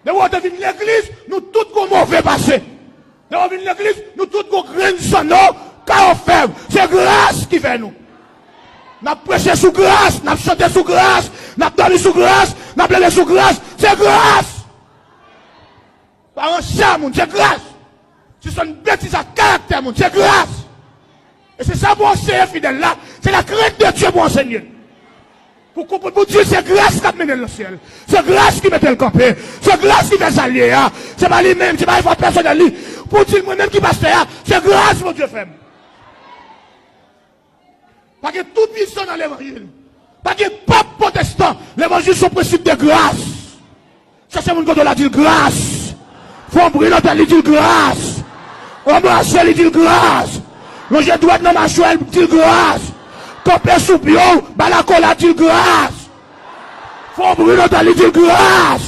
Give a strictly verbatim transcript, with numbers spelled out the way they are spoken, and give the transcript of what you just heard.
Depi w te vin legliz, nou tout gon move pase. Depi w vin legliz, nou tout gon grenn zanno, kawo fèb. Se gras ki fè nou. N ap preche sou gras, n ap chante sou gras, n ap dòmi sou gras, n ap leve sou gras. Se gras! Pa ranchè moun, se gras. Se sèl betiz ak karaktè moun, se gras. E se sa pou anseye fidèl la, se la krent de Dye pou anseye l. Pou konprann, pou di se gras k ap mennen l nan syèl. Se gras ki mete l kanpe. Se gras ki fè sa l ye a. Se pa li menm, se pa efò pèsonèl li. Pou di l mwen menm ki pastè a, se gras Bondye fè m. Pa gen tou pwisan nan levanjil. Pa gen pap pwotestan. Levanjil se yon prensip de gras. Chèche moun kote w la, di l gras. Fè yon bri nan tèt li, di l gras. Anbrase li, di l gras. Lonje dwèt nan machwè l, di l gras. Kanpe sou pye w, ba l akolad, di l gras. Fè yon bri nan tèt li, di l gras.